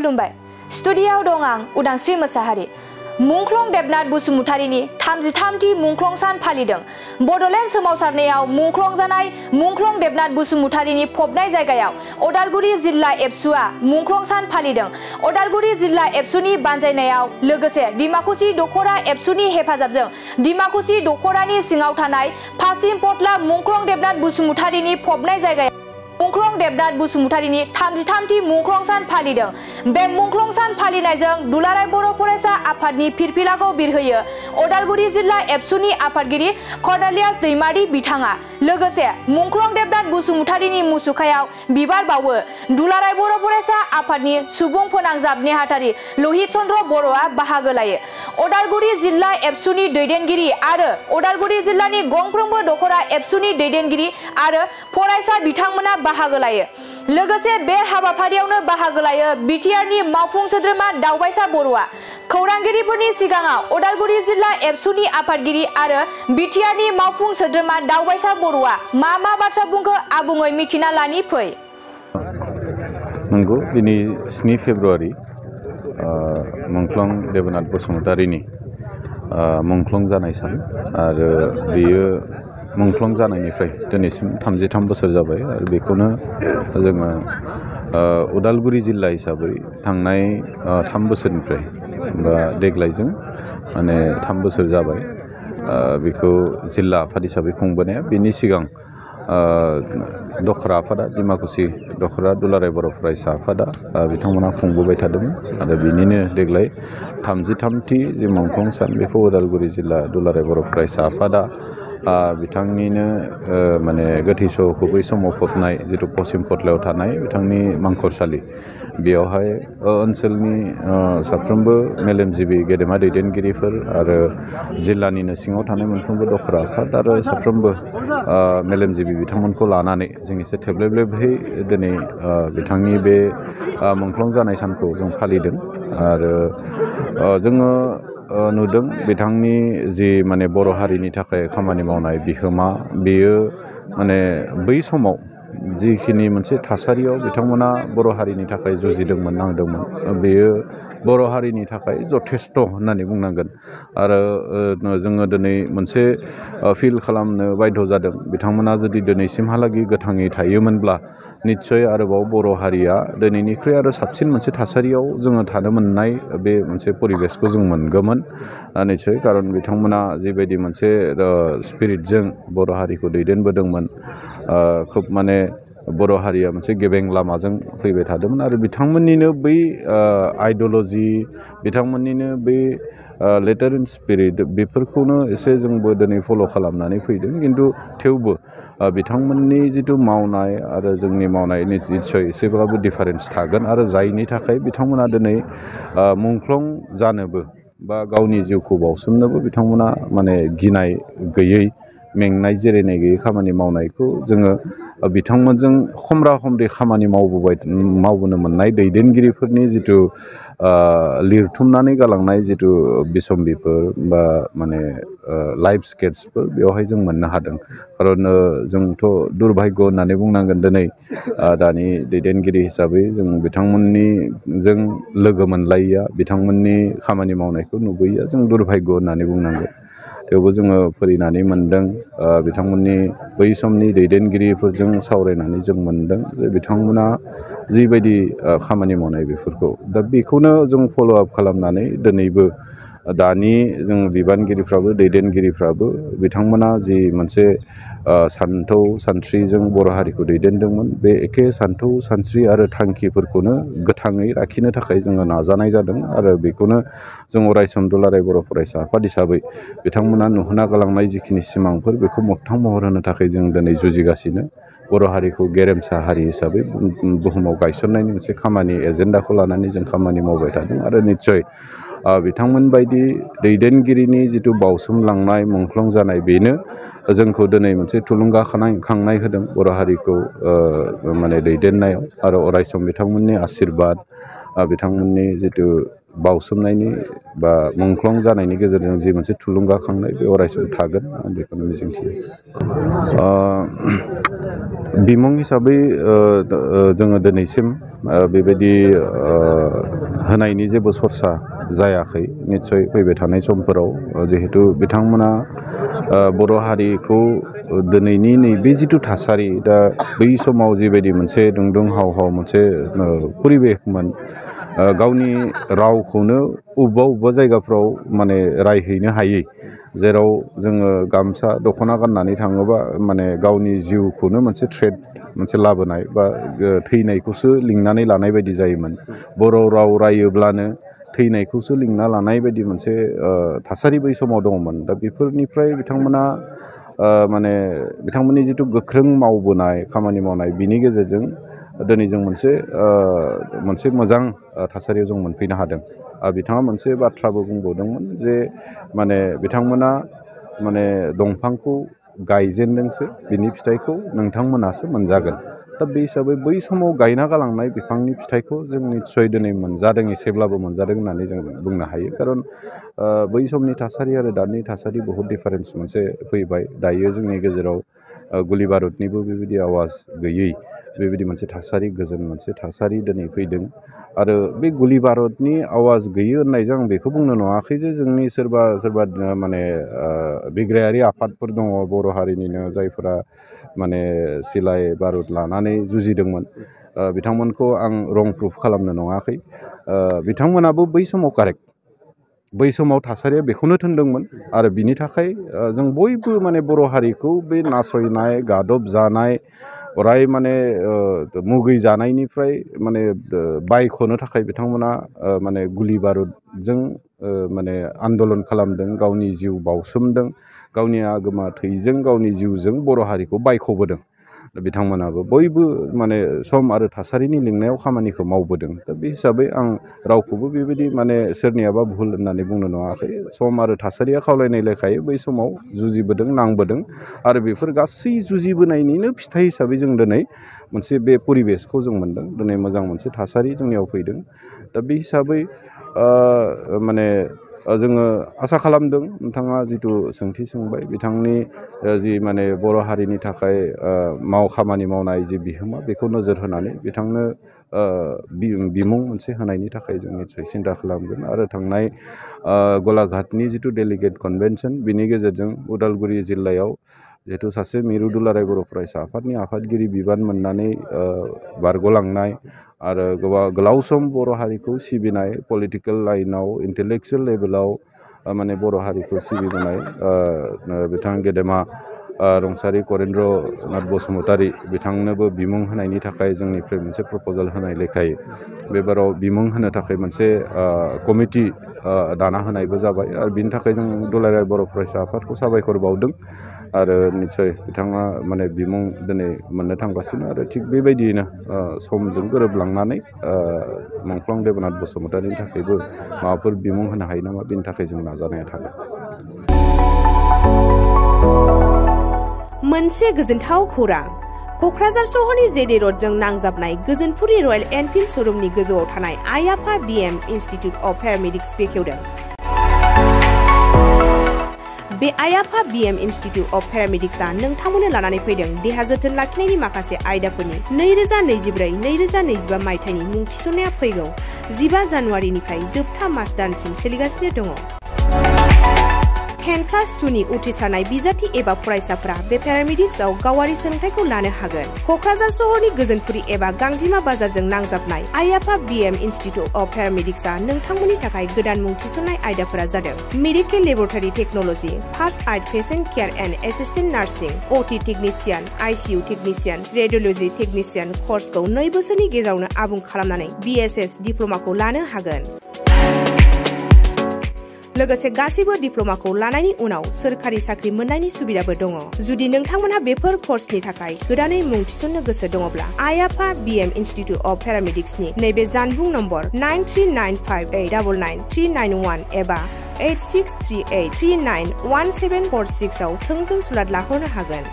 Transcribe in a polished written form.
खुलुमबाय स्टुडियाव दं आं उदांस्रि मोसाहारि मुंख्लं देबनाथ बसुमतारीनि 33थि मुंख्लं सान फालिदों बडलेण्ड सोमावसारनायाव मुंख्लं जानाय मुंख्लं देबनाथ बसुमतारीनि फबनाय जायगायाव अदालगुरि जिल्ला एबसुआ मुंख्लं सान फालिदों अदालगुरि जिल्ला एबसुनि बानजायनायाव लोगोसे डिमाकुसि दखरा एबसुनि हेफाजाबजों डिमाकुसि दखरानि सिङाव थानाय पासिम पटला मुंख्लं देबनाथ बसुमतारीनि फबनाय जायगायाव मुंख्लं देबनाथ बसुमतारीनि 33थि मुंख्लं सान फालिदों बे मुंख्लं सान फालिनायजों दुलाराय बर' फरायसा आफादनि फिरफिलाखौ बिरहोयो अदालगुरि जिल्ला एबसुनि आफादगिरि कर्नेलियास दैमारि बिथाङा लोगोसे मुंख्लं देबनाथ बसुमतारीनि मुसुखायाव बिबार बावो दुलाराय बर' फरायसा आफादनि सुबुं फोनांजाब नेहाथारि लहित चन्द्र बर'आ बाहागो लायो अदालगुरि जिल्ला एबसुनि दैदेनगिरि आरो अदालगुरि जिल्लानि गंफ्रोमबो दखरा एबसुनि दैदेनगिरि आरो फरायसा बिथांमोना बाहागो लायो लोगोसे बे हाबाफारियावनो बाहागो लायो बिटिआरनि मावफुं सोद्रोमा दावबायसा बर'आ खौरांगिरिफोरनि सिगाङाव अदालगुरि जिल्ला एबसुनि आफादगिरि आरो बिटिआरनि मावफुं सोद्रोमा दावबायसा बर'आ मा बाथ्रा बुंखो आबुङै मिथिना लानि फै नंगौ दिनै 7 फेब्रुवारि मुंख्लं देबनाथ बसुमतारीनि मुंख्लं जानाय सान आरो बेयो मुंख्लं जानायनिफ्राय दिनैसिम 33 बोसोर जाबाय आरो बेखौनो जोङो उदालगुरि जिल्ला हिसाबै थांनाय 3 बोसोरनिफ्राय बा देग्लायजों माने 3 बोसोर जाबाय बेखौ जिल्ला आफाद हिसाबै खुंबोनाया बेनि सिगां दखरा आफादा डिमाकुसि दखरा दुलाराय बर' फरायसा आफादा बिथांमोना खुंबोबाय थादोंमोन आरो बिनिनो देग्लाय 33थि जे मुंख्लं सान बेखौ उदालगुरि जिल्ला दुलाराय बर' फरायसा आफादा बिथांनिनो माने गोथै सहखौ बै समाव फबनाय जिथु पश्चिम पटलायाव थानाय बिथांनि मांखरसालि बेयावहाय ओनसोलनि साफ्रोमबो मेलेमजिबि गेदेमा दैदेनगिरिफोर आरो जिल्लानिनो सिङाव थानाय मोनफ्रोमबो दखरा आफाद आरो साफ्रोमबो मेलेमजिबि बिथांमोनखौ लानानै जों एसे थेब्लेब्लेबहै दिनै बिथांनि बे मुंख्लं जानाय सानखौ जों फालिदों आरो जोङो नुदों बिथांनि जि माने बर' हारिनि थाखाय खामानि मावनाय बिहोमा बेयो माने बै समाव जिखिनि मोनसे थासारियाव बिथांमोना बर' हारिनि थाखाय जुजिदोंमोन नांदोंमोन बेयो बर' हारिनि थाखाय जथेस्थ' होननानै बुंनांगोन आरो जोङो दिनै मोनसे फिल खालामनो बाध्य जादों बिथांमोना जुदि दिनैसिमहालागै गोथाङै थायोमोनब्ला निस्सय आरोबाव बर' हारिया दिनैनिख्रुइ आरो साबसिन मोनसे थासारियाव जोङो थानो मोननाय बे मोनसे परिबेसखौ जों मोनगौमोन निस्सय कारन बिथांमोना जिबायदि मोनसे स्पिरिटजों बर' हारिखौ दैदेनबोदोंमोन खोब माने बर' हारिया मोनसे गेबें लामाजों फैबाय थादोंमोन आरो बिथांमोननिनो बै आइडिय'ल'जि बिथांमोननिनो बै लेटार इन स्पिरिट बेफोरखौनो एसे जोंबो दिनै फल' खालामनानै फैदों खिन्थु थेवबो बिथांमोननि जिथु मावनाय आरो जोंनि मावनाय निस्सय एसेब्लाबो डिफारेन्स थागोन आरो जायनि थाखाय बिथांमोना दिनै मुंख्लं जानोबो बा गावनि जिउखौ बावसोमनोबो बिथांमोना माने गिनाय गैयै मेंनाय जिरायनाय गैयै खामानि मावनायखौ जोङो बिथांमोनजों खमरा खमरि खामानि मावबोनो मोननाय दैदेनगिरिफोरनि जिथु लिरथुमनानै गालांनाय जिथु बिसम्बिफोर बा माने लाइफ स्केट्सफोर बेवहाय जों मोननो हादों खारन जोंथ' दुर्भाग्य होननानै बुंनांगोन दिनै दानि दैदेनगिरि हिसाबै जों बिथांमोननिजों लोगो मोनलायिया बिथांमोननि खामानि मावनायखौ नुबोयिया जों दुर्भाग्य होननानै बुंनांगोन थेवबो जोङो फरायनानै मोनदों बिथांमोननि बै समनि दैदेनगिरिफोरजों सावरायनानै जों मोनदों जे बिथांमोना जिबायदि खामानि मावनाय बेफोरखौ दा बेखौनो जों फल' आप खालामनानै दिनैबो दानि जों बिबानगिरिफ्राबो दैदेनगिरिफ्राबो बिथांमोना जि मोनसे सानथौ सानस्रिजों बर' हारिखौ दैदेनदोंमोन बे एखे सानथौ सानस्रि आरो थांखिफोरखौनो गोथाङै लाखिनो थाखाय जोङो नाजानाय जादों आरो बेखौनो जों अरायसम दुलाराय बर' फरायसा आफाद हिसाबै बिथांमोना नुहोना गालांनाय जिखिनि सिमांफोर बेखौ मोगथां महर होनो थाखाय जों दिनै जुजिगासिनो बर' हारिखौ गेरेमसा हारि हिसाबै बुहुमाव गायसननायनि मोनसे खामानि एजेन्डाखौ लानानै जों खामानि मावबाय थादों आरो निस्सय बिथांमोन बायदि दैदेनगिरिनि जिथु बावसोमलांनाय मुंख्लं जानाय बेनो जोंखौ दिनै मोनसे थुलुंगाखांनाय होदों बर' हारिखौ माने दैदेननायाव आरो अरायसम बिथांमोननि आशीर्बाद बिथांमोननि जिथु बावसोमनायनि बा मुंख्लं जानायनि गेजेरजों जि मोनसे थुलुंगाखांनाय बे अरायसम थागोन आं बेखौनो मिजिंथियो। बिमुं हिसाबै जोङो दिनैसिम बेबायदि होनायनि जेबो सरसा जायाखै। निस्सय फैबाय थानाय समफोराव जिहेतु बिथांमोना बर' हारिखौ दिनैनि नैबे जिथु थासारि दा बै समाव जिबायदि मोनसे दुंदुं हाव हाव मोनसे परिबेखमोन, गावनि रावखौनो अबेबा जायगाफ्राव माने रायहैनो हायै, जेराव जोङो गामसा दख'ना गाननानै थाङोबा माने गावनि जिउखौनो मोनसे थ्रेट मोनसे लाबोनाय बा थैनायखौसो लिंनानै लानाय बायदि जायोमोन। बर' राव रायोब्लानो थैनायखौसो लिंना लानाय बायदि मोनसे थासारि बै समाव दङमोन। दा बेफोरनिफ्राय बिथांमोना माने बिथांमोननि जिथु गोख्रों मावबोनाय खामानि मावनाय बिनि गेजेरजों दिनै जों मोनसे मोजां थासारियाव जों मोनफैनो हादों। बिथाङा मोनसे बाथ्राबो बुंबावदोंमोन जे माने बिथांमोना माने दंफांखौ गायजेनदोंसो, बिनि फिथाइखौ नोंथांमोनासो मोनजागोन। दा बे हिसाबै बै समाव गायना गालांनाय बिफांनि फिथाइखौ जों निस्सय दिनै मोनजादों, एसेब्लाबो मोनजादों होननानै जों बुंनो हायो। खारन बै समनि थासारि आरो दानि थासारि बहुद डिफारेन्स मोनसे फैबाय। दायो जोंनि गेजेराव गुलि बारुदनिबो बेबायदि आवाज गैयै बेबायदि मोनसे थासारि, गोजोन मोनसे थासारि दिनै फैदों। आरो बे गुलि बारुदनि आवाज गैयै होननायजों आं बेखौ बुंनो नङाखै जे जोंनि सोरबा माने बिग्रायारि आफादफोर दङ बर' हारिनिनो, जायफोरा माने सिलाय बारुद लानानै जुजिदोंमोन। बिथांमोनखौ आं रं प्रुफ खालामनो नङाखै। बिथांमोनाबो बै समाव कारेक्ट, बै समाव थासारिया बेखौनो थोनदोंमोन। आरो बिनि थाखाय जों बयबो माने बर' हारिखौ बे नासयनाय, गादब जानाय, अराय माने मुगै जानायनिफ्राय माने बायख'नो थाखाय बिथांमोना माने गुलि बारुदजों माने आन्दलन खालामदों, गावनि जिउ बावसोमदों, गावनि आगोमा थैजों गावनि जिउजों बर' हारिखौ बायख'बोदों। बिथांमोनाबो बयबो माने सम आरो थासारिनि लिंनायाव खामानिखौ मावबोदों। दा बे हिसाबै आं रावखौबो बेबायदि माने सोरनियाबा भुल होननानै बुंनो नङाखै। सम आरो थासारिया खावलायनाय लेखायै बै समाव जुजिबोदों, नांबोदों। आरो बेफोर गासै जुजिबोनायनिनो फिथाइ हिसाबै जों दिनै मोनसे बे परिबेसखौ जों मोनदों। दिनै मोजां मोनसे थासारि जोंनियाव फैदों। दा बे हिसाबै माने जोङो आसा खालामदों, नोंथाङा जिथु सोंथि सोंबाय, बिथांनि जि माने बर' हारिनि थाखाय खामानि मावनाय जि बिहोमा, बेखौ नोजोर होनानै बिथांनो बिमुं मोनसे होनायनि थाखाय जों निस्सय सिन्था खालामगोन। आरो थांनाय गलाघाटनि जिथु डेलिगेट कनभेनसन, बिनि गेजेरजों उदालगुरि जिल्लायाव जिहेतु सासे मिरु दुलाराय बर' फरायसा आफादनि आफादगिरि बिबान मोननानै बारग'लांनाय आरो गोलाव सम बर' हारिखौ सिबिनाय, पलिटिकेल लाइनाव इन्टेलेक्सुयेल लेभेलाव माने बर' हारिखौ सिबिबोनाय बिथां गेदेमा रुंसारि करेन्द्र नाथ बसुमतारी, बिथांनोबो बिमुं होनायनि थाखाय जोंनिफ्राय मोनसे प्रप'जाल होनाय लेखायै बेबाराव बिमुं होनो थाखाय मोनसे कमिटि दाना होनायबो जाबाय। आरो बिनि थाखाय जों दुलाराय बर' फरायसा आफादखौ साबायखर बावदों। आरो निस्सय बिथाङा माने बिमुं दिनै मोननो थांगासिनो। आरो थिग बेबायदियैनो समजों गोरोबलांनानै मुंख्लं देबनाथ बसुमतारीनि थाखायबो माबाफोर बिमुं होनो हायो नामा, बिनि थाखाय जों नाजानाया थागोन। मोनसे गोजोनथाव खौरां। क'क्राझार सहरनि जेडे रडजों नांजाबनाय गोजोनपुरि रयेल एनफिल्ड श'रुमनि गोजौआव थानाय आइ आफा BM इन्स्टिटिउट अफ पेरामेडिक्स बेखेवदों। बे आइ आफा BM इन्स्टिटिउट अफ पेरामेडिक्सआ नोंथांमोननो लानानै फैदों देहा जोथोन लाखिनायनि माखासे आयदाफोरनि 2024-2025 मायथाइनि मुं थिसननाया फैगौ 15 जानुवारिनिफ्राय जोबथा मार्च दानसिम सोलिगासिनो दङ। 10+2नि उथ्रिसारनाय बिजाथि एबा फरायसाफोरा बे पेरामेडिक्सआव गावारि सोलोंथाइखौ लानो हागोन। क'क्राझार सहरनि गोजोनपुरि एबा गांजिमा बाजारजों नांजाबनाय आइ आफा BM इन्स्टिटिउट अफ पेरामेडिक्सआ नोंथांमोननि थाखाय गोदान मुं थिसननाय आयदाफोरा जादों medical laboratory technology, first aid patient care and assistant nursing, OT technician, ICU technician, radiology technician कर्सखौ 2 बोसोरनि गेजेरावनो आबुं खालामनानै BSS डिप्ल'माखौ लानो हागोन। लोगोसे गासैबो डिप्ल'माखौ लानायनि उनाव सोरखारि साख्रि मोननायनि सुबिदाबो दङ। जुदि नोंथांमोनहा बेफोर कर्सनि थाखाय गोदानै मुं थिसननो गोसो दङब्ला आइ आफा BM इन्स्टिटिउट अफ पेरामेडिक्सनि नैबे जानबुं नम्बर 9395899391 एबा 8638391746 आव थोंजों सुलाद लाहरनो हागोन।